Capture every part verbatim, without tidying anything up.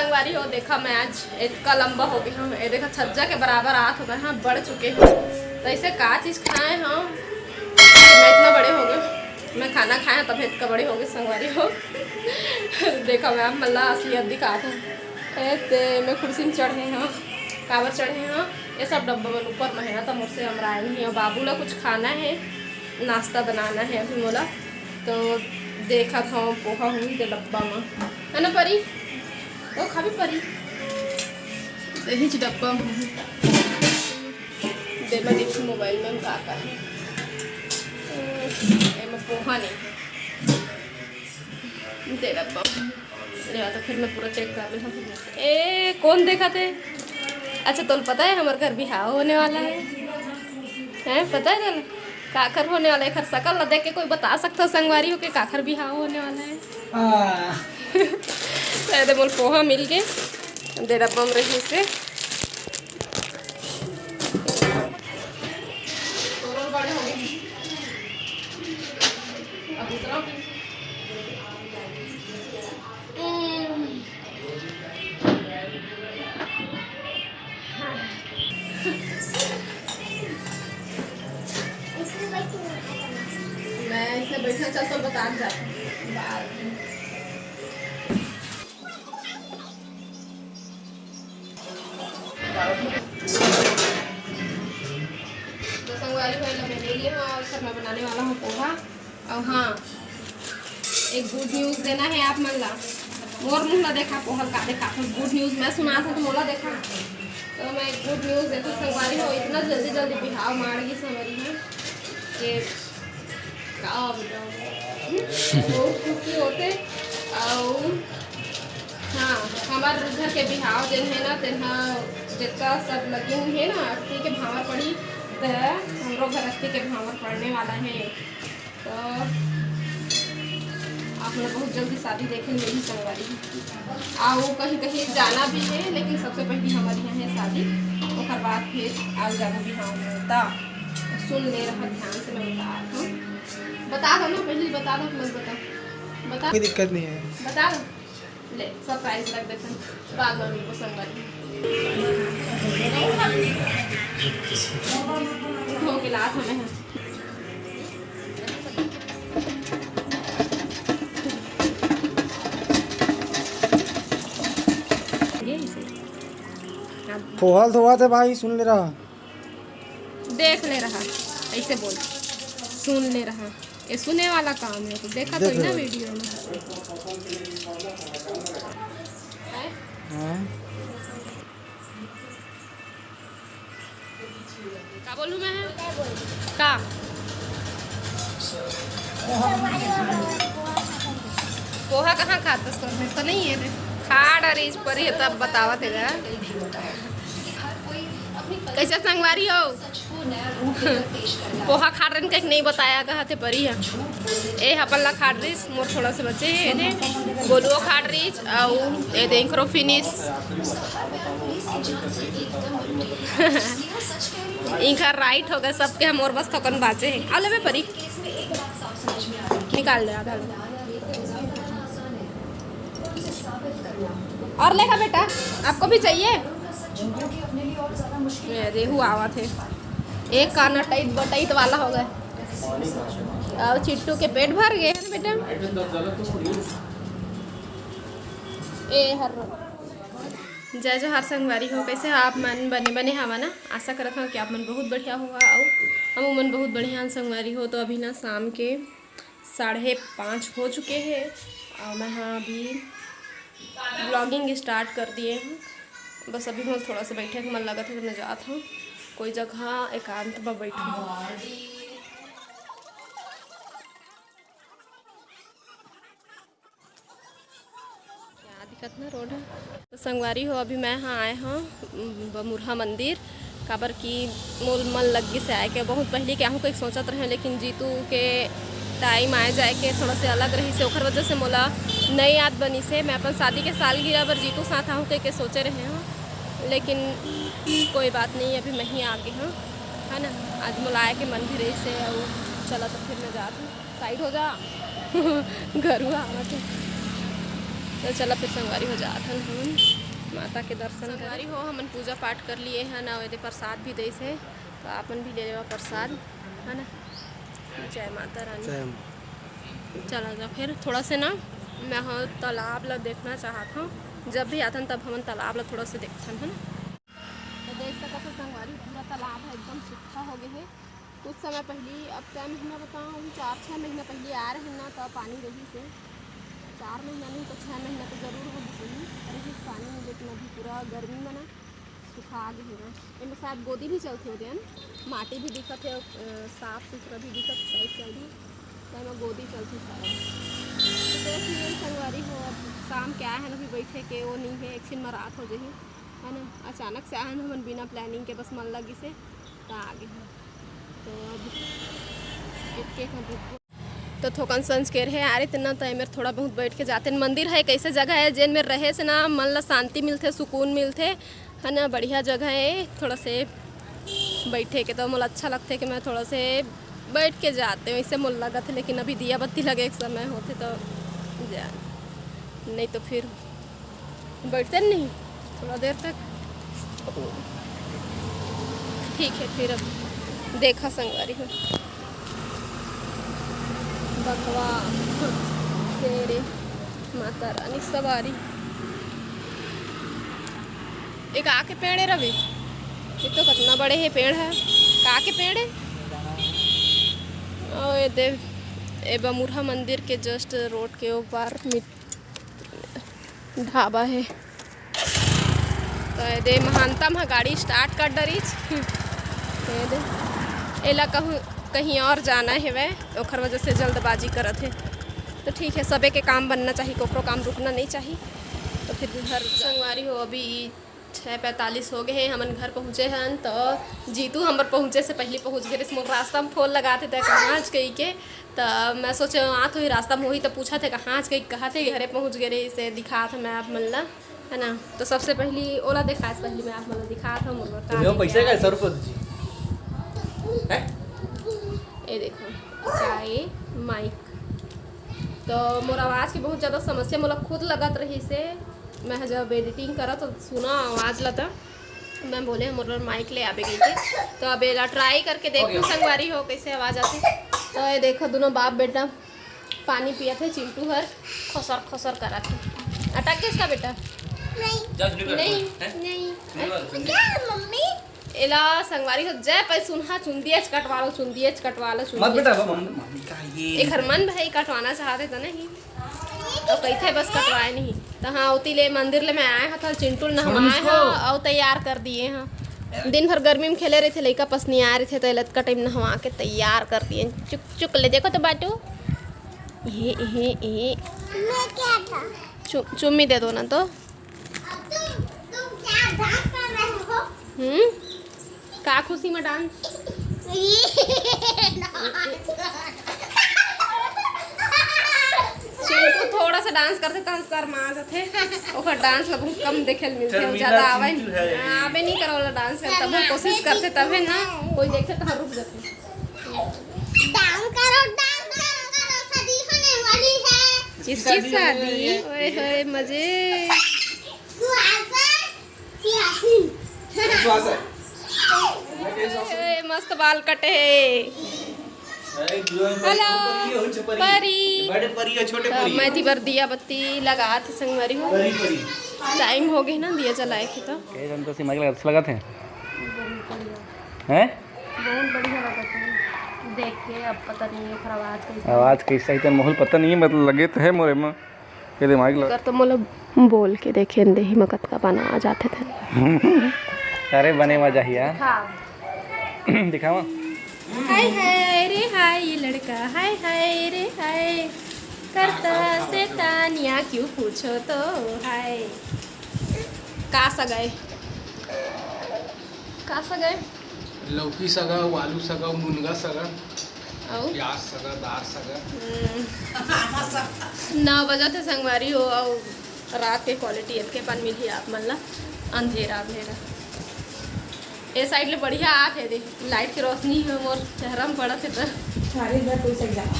संगवारी हो, देखा, मैं आज इतना लंबा हो गया हूँ, ये देखा, छज्जा के बराबर आत हो गए हैं, बढ़ चुके हैं। तो ऐसे का चीज़ खाए हम, मैं इतना बड़े हो गए, मैं खाना खाया तब इतना बड़े हो गए संगवारी हो। देखा, मैं आप मन ला असलियत दिखात हूँ। ए ते मैं कुर्सी में चढ़े हूँ, काबर चढ़े हूँ, ये सब डब्बा मन ऊपर में है, तो मोर से अमराय नहीं है। बाबू ला कुछ खाना है, नाश्ता बनाना है अभी मोला, तो देखत हूँ पोहा हुई के डब्बा में, है ना परी? वो खाबे परी? यही डब्बा में है। दे मैं देखी मोबाइल में का का है। एमे पोहा नहीं है। दे डब्बा। ले आ, तो फिर मैं पूरा चेक कर लेता हूँ। ए, कौन देखा थे? अच्छा, तोल पता है हमारे घर बिहाव होने वाला है? हैं, पता है तोल? काखर होने वाला है, एखर सकल ला देख के कोई बता सकता संगवारी हो के काखर बिहाव होने वाला है? हाँ। तो ये दे मोल पोहा मिल के दे डब्बा में रही से। मैं इसमें बैठा, चल तो बता जा। तो संगवारी भाई, मैं ले लिया हूँ और सर मैं बनाने वाला हूँ पोहा। और हाँ, एक गुड न्यूज़ देना है आप मन ला। मोर मुँह ला देखा, पोहा का देखा, तो गुड न्यूज़ मैं सुना था तो मोला देखा। तो मैं एक गुड न्यूज़ देता संगवारी हो, इतना जल्दी जल्दी बिहाव मार गई समझ में कि का बताऊँ, बहुत खुशी होते। और हाँ, हमार घर के बिहाव जेन है ना, तेन हा जितना सब लगे हुए है ना, अक्ति के भावर पड़ी, त हमरो घर अक्ति के भावर पड़ने वाला है। तो आप लोग बहुत जल्दी शादी देखे मिली संगवारी। आ वो कहीं कहीं जाना भी है, लेकिन सबसे पहले हमारे यहाँ है शादी, ओकर बाद फिर आगे जाना भी। हाँ, होता सुन ले रहा ध्यान से, मैं बता रहा हूँ। बता दो ना, पहले बता दो, मत बता, बता, कोई दिक्कत नहीं है। बता दो। ले, सरप्राइज रख देते हैं। बाद में मिलको संगवारी। धो के लात हमें हैं। ये इसे। पोहल धोवा थे भाई, सुन ले रहा। देख ले रहा, ऐसे बोल, सुन ले रहा। ये सुने वाला काम है, तो देखा तो देख ना ले। वीडियो में। हैं? हैं? का बोलूँ मैं? का? पोहा कहाँ खात हस? तो नहीं है रे। खाड़ अरे इस पर ये तब बतावत है गा। कैसे संगवारी हो? पोहा खाड़ रहे कहीं नहीं बताया कहा थे परी है। ए अपन ला खाड़ रही, मोर थोड़ा से बचे है ने। गोलुओ खाड़ रही, आऊ ए देख रो फिनिश। इनका राइट हो गए सबके, हम और बस थोकन बाचे हैं। आ लेबे परी, निकाल ले आधा ले। और लेगा बेटा, आपको भी चाहिए? ये रेहू आवा थे, एक कान अटाइत बटाइत वाला हो गए। और चिट्टू के पेट भर गए है ना बेटा। ए हर जय जोहार संगवारी हो, कैसे हो आप मन? बने बने हवा ना? आशा करत हूँ कि आप मन बहुत बढ़िया होगा। और हम मन बहुत बढ़िया हन संगवारी हो। तो अभी ना शाम के साढ़े पाँच हो चुके हैं और मैं हाँ अभी ब्लॉगिंग स्टार्ट कर दिए हूँ। बस अभी मैं थोड़ा सा बैठे के मन लगत है तो मैं जात हूँ कोई जगह एकांत में बैठूँ। क्या दिक्कत ना रोड है। तो संगवारी हो, अभी मैं हाँ आए हूँ बमुरहा मंदिर, काबर कि मोल मन लग से आए के। बहुत पहले के आहूँ कहीं सोचत रहे, लेकिन जीतू के टाइम आए जाए के थोड़ा से अलग रही से, ओकर वजह से मोला नई याद बनी से। मैं अपन शादी के सालगिरह बर जीतू साथ आहूँ कह के सोचे रहे हूँ, लेकिन कोई बात नहीं, अभी मैं ही आगे हूँ, है ना। आज मोला आए के मन भी रही से, और चला तो फिर मैं जात हूँ। साइड हो जा। गरुआ आवत है। तो चला फिर संगवारी हो जात हन हमन माता के दर्शन करे। संगवारी हो, हमन पूजा पाठ कर लिए हन, अउ एदे प्रसाद भी देइस हे, तो आप मन भी ले लेवा प्रसाद, है ना। जय माता रानी। जय माँ। चला जा फिर थोड़ा से ना, मैं ह तालाब ला देखना चाहत हूँ। जब भी आथन तब हमन तालाब ला थोड़ा से देखथन, है ना। तो देख सकत हो संगवारी, पूरा तालाब है एकदम सूखा हो गए है। कुछ समय पहली, अब क्या महीना बताओ, अभी चार छः महीना पहली आ रहे ना, तो पानी रही से चार महीना नहीं तो छः महीना तो जरूर हो गई रही पानी, लेकिन अभी पूरा गर्मी में ना सुखा गे हे। एमे शायद गोदी भी चलथे ओदे, माटी भी दिखत हे, अ, साफ सुथरा भी दिखत हे side side में, तो एमे गोदी चलथे शायद। तो देख लिए संगवारी हो, अब शाम के आए हन, अभी बैठे के वो नहीं है, एक छिन म रात हो जाही, है ना। अचानक से आए हन हमन बिना planning के, बस मन लगिस हे, त आ गे हन। तो अब एक एक हम तो थोकन संझ के रहे, आरे तेना तो एमेर थोड़ा बहुत बैठ के जाते। मंदिर है, एक ऐसे जगह है जेन में रहे से ना मन ला शांति मिलथे, सुकून मिलथे, है ना, बढ़िया जगह है। थोड़ा से बैठे के तो मोला अच्छा लगथे कि मैं थोड़ा से बैठ के जाते, वैसे मोला लगत है। लेकिन अभी दिया बत्ती लगे एक समय होथे तो जा, नहीं तो फिर बैठते नहीं थोड़ा देर तक। ठीक है, फिर अब देखा संगवारी हो, बघवा, शेर, माता रानी सवारी। एक आके पेड़ है रवि, ये तो कितना बड़े है पेड़ है, का के पेड़ है? ओ ये देव, ए बमुरहा मंदिर के just road के ऊपर मिट ढाबा हे। तो एदे महानता म गाड़ी start कर डरिच। तो एदे, एला कहूँ कहीं और जाना हेवय, ओखर वजह से जल्दबाजी करत हे। तो ठीक है, सबे के काम बनना चाहिए, कोकरो काम रुकना नहीं चाहिए। तो फिर घर संगवारी हो, अभी छः पैंतालीस हो गए हैं, हमन घर पहुँचे हन। तो जीतू हमर पहुँचे से पहले पहुँच गए, मोर रास्ता में फोन लगाते थे कहाँ आज कही के। त मैं सोचे, आत होही रास्ता में होही, त पूछत हे, "कहाँ आज?" कही, कहत हे, "घरे पहुँच गे रही," से दिखात हे मैं आप मन ला, है ना। तो सबसे पहली ओला दिखाए से पहली मैं आप मन ला दिखात हूँ, मोर तो का भैया, के पैसा क्या का है? सौ रुपये दीजिए। हैं? ये देखो, चाय, माइक। तो मोर आवाज़ की बहुत ज़्यादा समस्या मोला खुद लगत रही से, मैं जब editing करा तो सुना आवाज़ ला, त मैं बोले, "मोर माइक ले आबे," कहिके। तो अब एला try करके देखहूँ, okay, okay। संगवारी हो, कैसे आवाज़ आथे। तो ये देखो, दोनों बाप बेटा पानी पियत हे, चिंटू हर खोसर खोसर करत हे। अटक गइस का बेटा? नहीं। जा, झुंडी कर। नहीं, हैं? नहीं। झुंडी कर, झुंडी। क्या है, मम्मी? एला संगवारी हो, जय पै सुनहा, चुंदियच कटवा लो, चुंदियच कटवा लो, मत चुंदियच बेटा, कटवा लो। मम्मी, मम्मी का ये एखर मन भाई कटवाना चाहते तो नहीं। तो कहिथे बस कटवाए नहीं। तो हाँ, ओती ले मंदिर ले मैं आए हथन, चिंटू ल नहवाए हव, अउ तैयार कर दिए हव। दिन भर गर्मी में खेले रहिथे, लइका पसनी आए रहिथे, तो लतका टाइम नहवा के तैयार कर दिए। चुक चुक ले, देखो तो बाटू, ए, ए, ए। मैं क्या था? चु-, चुम्मी दे दो ना तो। अब तुम, तुम क्या डांस कर रहे हो? हम्म? का खुशी में डांस? ये चिंटू थोड़ा सा डांस करथे त शर्मा जाथे। ओकर डांस ला बहुत कम देखे ल मिलथे, शर्मीला ज्यादा आवे चिंटू है। हाँ, आबे नहीं करे वाला डांस करे, तब कोशिश करथे तबे ना कोई देखथे त रुक जाथे। डांस करो, डांस करो, करो, शादी होने वाली है। किसकी शादी होने वाली है? ओए होए, मजे। सुहासन, सियासिन। सुहासन। ओए, मस्त बाल कटे हे। अरे, दुआ में हेलो, परी हो, छपरी। परी। बड़े परी हो, छोटे हाँ, परी हो। मैं ती बर दिया बत्ती लगात संगवारी हो। परी, परी। टाइम हो गए ना दिया जलाए के तो। कैसे संतोषी माइक लगा, अच्छा लगा थे? हैं? बहुत बढ़िया लगा थे। देख के अब पता नहीं है, ओकर आवाज कैसे आवाज कैसे आई, तो माहौल पता नहीं है, मतलब लगे तो है मोरे में। के दिमाग लग कर तो मोला बोल के देखे न देही म कतका बना आ जाथे ते। अरे बने मजा ही यार। दिखा। दिखावा। हाय हाय रे हाय, ये लड़का, हाय हाय रे हाय, करता शैतानिया क्यों पूछो तो हाय। का सगाई? का सगा हे? लौकी सगा, आलू सगा, मुनगा सगा, अउ? प्याज सगा, दार सगा। हम्म। नौ बजत हे संगवारी हो, अउ रात के quality एतके पन मिलही आप मन ला, अंधेरा अंधेरा। ए side ले बढ़िया आत हे, देख light के रोशनी ह मोर चेहरा में पड़त हे त। सारे घर कोई सक जावा।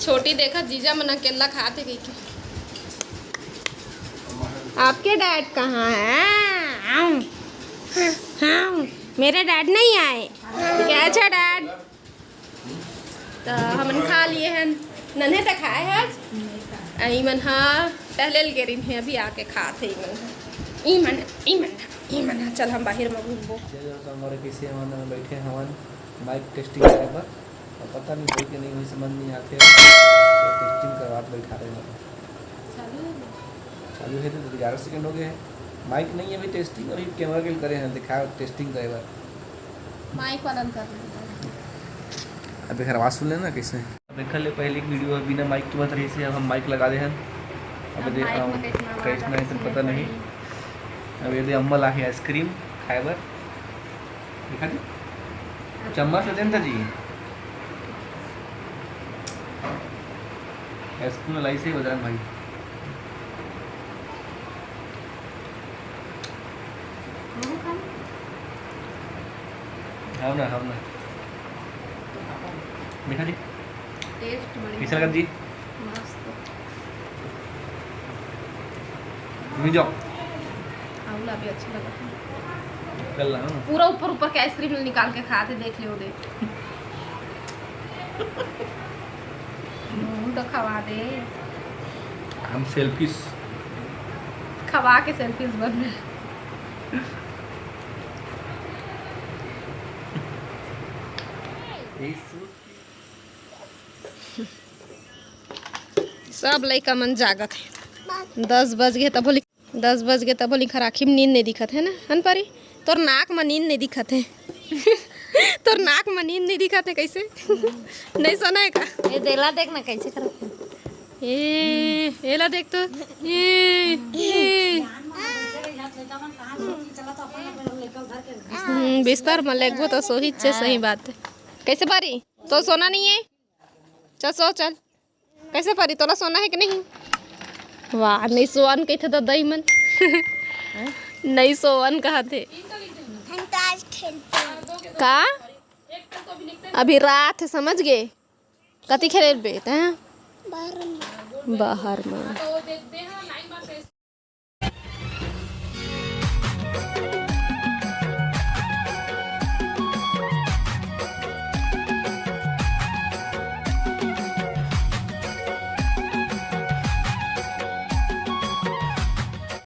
छोटी देखत जीजा मन अकेला खात हे कहिके। आपके डैड कहाँ हैं? हाँ, हाँ, मेरे डैड नहीं आए। कैसे डैड? तो हमन खा लिए हैं, नन्हे तक खाए हैं आज। आ, इमन हा टहले ल गे रहिन हे, अभी आके खात हे इमन हा। इमन, इमन, इमन हा, चल हम बाहर में घूमबो। जय जोहार, संगवारी, कइसे हमन बैठे हवन माइक टेस्टिंग करे बर। अब पता नहीं होई के नहीं होई, समझ नहीं आते, तो टेस्टिंग करवात बैठा रहे हैं। चालू है तो ग्यारह सेकंड हो गए हैं। माइक नहीं है अभी टेस्टिंग, अभी कैमरा के लिए करे हैं, दिखा टेस्टिंग करे बर। माइक वाला कर लेते हैं। अब एक आवाज सुन लेना कैसे। अब देख ले, पहले एक वीडियो है बिना माइक के बात रही से, अब हम माइक लगा दे हैं। अब अब दे माइक हम में कैसे आवाज कैसे आती नहीं है पता नहीं। पड़ी। अब ये दे अम्मा ला है आइसक्रीम खाए बर, देखा जी, चम्मच ले देन था जी। आइसक्रीम लाई से बजरंग भाई। हाँ ना, हाँ ना। देखा जी, टेस्ट बढ़िया। कैसा लगा जी? मस्त। नहीं जाओ। आंवला भी अच्छा लगा। कर ला, हाँ। पूरा ऊपर ऊपर के आइसक्रीम निकाल के खाते, देख ले, देख। मुंह तो खवा दे। हम सेल्फिश। खवा के सेल्फिश बन गए। यही सूट। सब लइका मन जागत हे। दस बज गे तभो लि-, दस बज गे तभो लिखा राखी में नींद नहीं दिखत हे ना, हन परी? तोर नाक में नींद नहीं दिखत हे। तोर नाक में नींद नहीं दिखत हे, कैसे? नहीं सोना है का? ये देला देख ना कैसे करत हे। ए, एला देख तो। ए, ए। हम्म, बिस्तर में लेगबो तो सोही छे, सही बात है। कैसे परी? तो सोना नहीं है? चल सो, चल। कैसे परी, तोला सोना है कि नहीं? वाह, नहीं सोवन कहथे तो दई मन। नहीं सोवन कहथे। हम तो आज खेलते हैं। का? अभी रात है, समझ गे? कति खेलबे तैं? बाहर में। बाहर में।